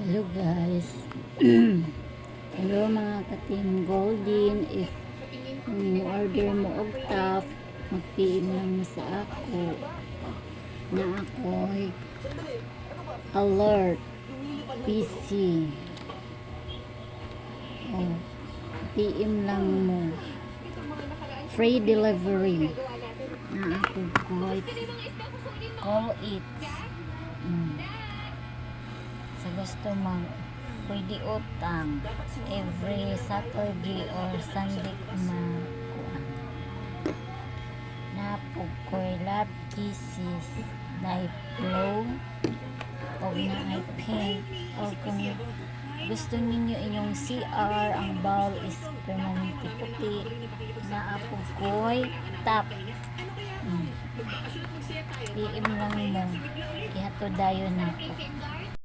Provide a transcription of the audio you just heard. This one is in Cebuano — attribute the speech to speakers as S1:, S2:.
S1: Hello guys. Hello mga ka-Team Golden. If mo order mo og top, mag-PM lang mo sa ako. Na ako'y alert PC. Oh, PM lang mo. Free delivery. Na ako ko'y call it. Sa gusto mag pwede utang every Saturday or Sunday ko makuan. Naa pud ko'y love kisses na blue o naay pink, or kung gusto ninyo inyong CR ang bowl is permanente puti, naa pud ko'y top. PM lang mo, ihatod dayon nako.